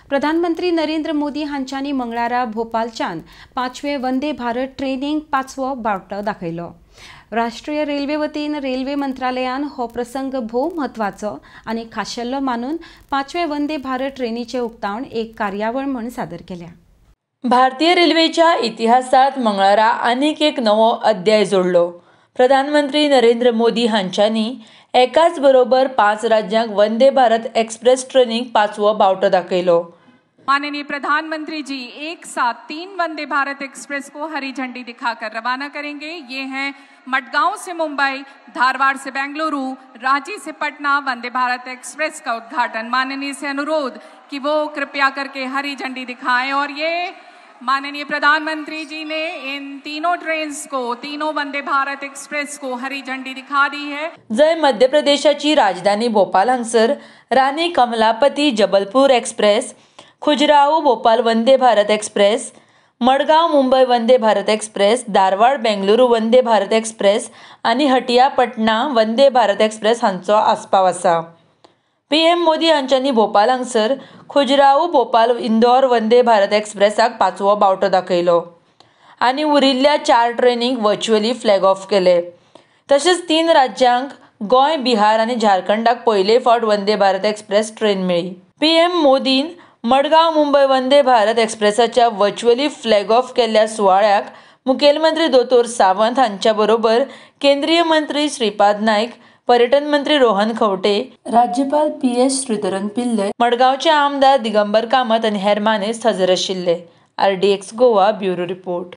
प्रधानमंत्री नरेंद्र मोदी हांच्यांनी मंगळारा भोपालच्यान 5वे वंदे भारत ट्रेनीक 5वो बावटो दाखयलो. राष्ट्रीय रेल्वे वतीन रेल्वे मंत्रालयान हो प्रसंग भोव म्हत्वाचो आनी खाशेल्लो मानून 5वे वंदे भारत ट्रेनीचें उक्तावण एक कार्यावळ म्हूण सादर केल्या. भारतीय रेल्वेच्या इतिहासात मंगळारा आनीक एक नवो अध्याय जोडलो. प्रधानमंत्री नरेंद्र मोदी हांच्यांनी एकाच बरोबर 5 राज्यांक वंदे भारत एक्सप्रेस ट्रेनीक 5वो बावटो दाखयलो. माननीय प्रधानमंत्री जी एक साथ 3 वंदे भारत एक्सप्रेस को हरी झंडी दिखाकर रवाना करेंगे. ये हैं मडगांव से मुंबई, धारवाड़ से बेंगलुरु, रांची से पटना वंदे भारत एक्सप्रेस का उद्घाटन. माननीय से अनुरोध कि वो कृपया करके हरी झंडी दिखाएं. और ये माननीय प्रधानमंत्री जी ने इन तीनों ट्रेन्स को, तीनों वंदे भारत एक्सप्रेस को हरी झंडी दिखा दी है. जंय मध्य प्रदेशाची राजधानी भोपाल हांगसर रानी Kamlapati Jabalpur express, Khajuraho Bhopal Vande Bharat express, Madgaon Mumbai Vande Bharat express, Dharwad Bengaluru Vande Bharat express आनी हटिया पटना वंदे भारत एक्सप्रेस हांचो आस्पाव आसा. पीएम मोदी हांच्यांनी भोपाल हांगसर खजुराहो भोपाल इंदौर वंदे भारत एक्सप्रेसाक 5वो बावटो दाखयलो आनी उरिल्ल्या 4 ट्रेनींक वर्च्युअली फ्लॅग ऑफ केले. तशेंच 3 राज्यांक गोंय, बिहार आनी झारखंडाक पयले फावट वंदे भारत एक्सप्रेस ट्रेन मेळ्ळी. पीएम मोदीन मडगांव मुंबय वंदे भारत एक्सप्रेसाच्या वर्च्युअली फ्लॅग ऑफ केल्ल्या सुवाळ्याक मुखेलमंत्री दोतोर सावंत हांच्या बरोबर केंद्रीय मंत्री श्रीपाद नायक, पर्यटन मंत्री रोहन खंवटे, राज्यपाल पी.एस. श्रीधरन पिल्लय, मडगांवचे आमदार दिगंबर कामत आनी हेर मानेस्त हजर आशिल्ले. RDX Goa bureau report.